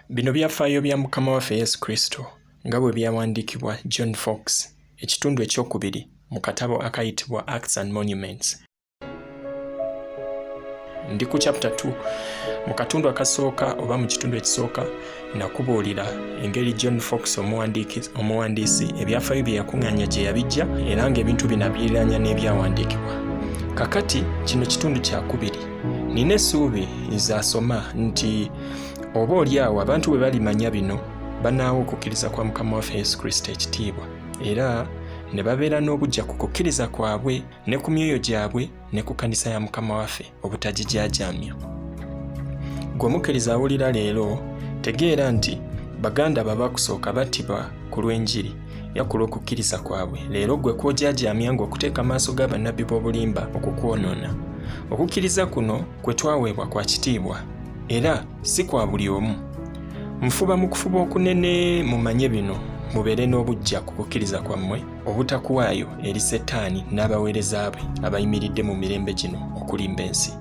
Bino byafaayo bya Mukama waffe Yesu Kristo nga bwe byawandiikibwa John Fox, ekitundu ekyokubiri mu katabo akayitibwa Acts and Monuments. Ndi ku chapter 2. Mu katundu akasooka oba mu kitundu ekisooka nakubuulira engeri John Fox omuwandiisi ebyafaayo bye yakuŋŋaanya gye yabijja era ng'ebintu bino abiriranya n'ebyawandiikibwa. Kakati kino kitundu kyakubiri. Nina essuubi nze asoma nti oba oli awo abantu bwe balimanya bino banaawa okukkiriza kwa Mukama waffe Yesu Kristo ekitiibwa era ne babeera n'obuggya ku kukkiriza kwabwe ne ku myoyo gyabwe ne ku kkanisa ya Mukama waffe obutagijaajaamya. Ggwe omukkiriza awulira leero, tegeera nti baganda bo abakusooka battibwa ku lw'enjiri era ku lw'okukkiriza kwabwe. Leero ggwe kw'ojaajaamya ng'okuteeka maaso ga bannabbi b'obulimba okukwonoona. Okukkiriza kuno kwe twaweebwa kwa kitiibwa era si kwa buli omu. Nfuba mu kufuba okunene mumanye bino, mubeere n'obuggya ku kukkiriza kwammwe obutakuwaayo eri Setaani n'abaweereza be abayimiridde mu mirembe gino okulimba ensi.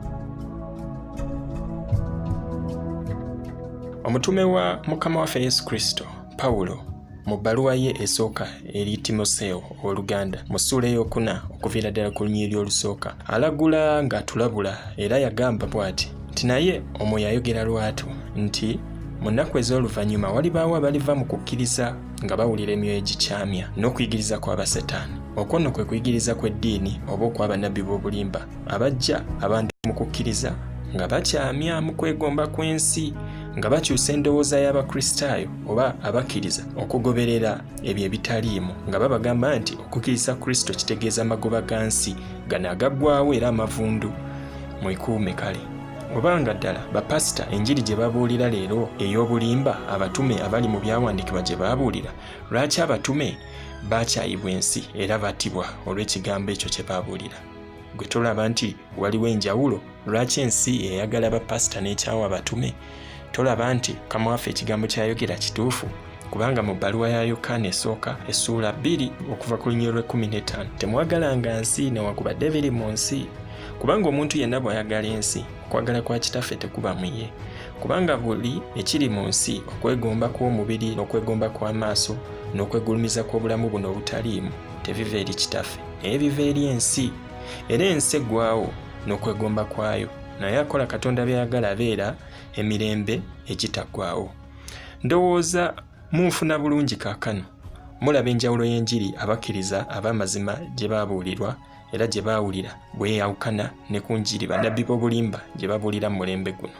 Omutume wa Mukama waffe Yesu Kristo, Pawulo, mu bbaluwa ye esooka eri Timoseewo ow'oluganda mu ssuula ey'okuna okuviira ddala ku lunyiriri olusooka, alagula ng'atulabula era yagamba bw'ati nti naye Omwoyo ayogera lwatu nti mu nnaku ez'oluvannyuma walibaawo abaliva mu kukkiriza nga bawulira emyoyo egikyamya n'okuyigiriza kwa basetaani. Okwo nno kwe kuyigiriza kw'eddiini oba okwa bannabbi b'obulimba abajja abantu mu kukkiriza nga bakyamya mu kwegomba kw'ensi nga bakyusa endowooza y'Abakristaayo oba abakkiriza okugoberera ebyo ebitaliimu nga babagamba nti okukkiriza Kristo kitegeeza magoba ga nsi gano agaggwawo era amavundu. Mwekuume kale. Oba nga ddala bapasita enjiri gye babuulira leero ey'obulimba abatume abali mu byawandiikibwa gye baabuulira, lwaki abatume baakyayibwa ensi era battibwa olw'ekigambo ekyo kye baabuulira? Gwe tolaba nti waliwo enjawulo? Lwaki ensi eyagala bapasita n'ekyawa abatume? Tolaba nti Mukama waffe ekigambo ky'ayogera kituufu? Kubanga mu bbaluwa ya Yokaana esooka essuula 2 okuva ku lunyiriri lw'ekkumi n'ettaano, temwagalanga nsi newakubadde ebiri mu nsi. Kubanga omuntu yenna bw'ayagala ensi, okwagala kwa Kitaffe tekuba mu ye. Kubanga buli ekiri mu nsi, okwegomba kw'omubiri n'okwegomba kw'amaaso n'okwegulumiza kw'obulamu buno obutaliimu, tebiva eri Kitaffe, naye biva eri ensi. Era ensi eggwaawo n'okwegomba kwayo, naye akola Katonda by'ayagala abeera emirembe egitaggwaawo. Ndowooza munfuna bulungi kaakano. Mulaba enjawulo y'enjiri abakkiriza ab'amazima gye baabuulirwa era gye baawulira bweyawukana ne ku njiri bannabbi b'obulimba gye babuulira mu mulembe guno.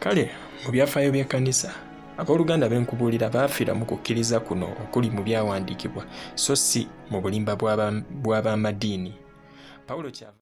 Kale mu byafaayo by'ekkanisa, abooluganda be nkubuulira baafiira mu kukkiriza kuno okuli mu byawandiikibwa so si mu bulimba bw'ab'amadiini. Pawulo kyava.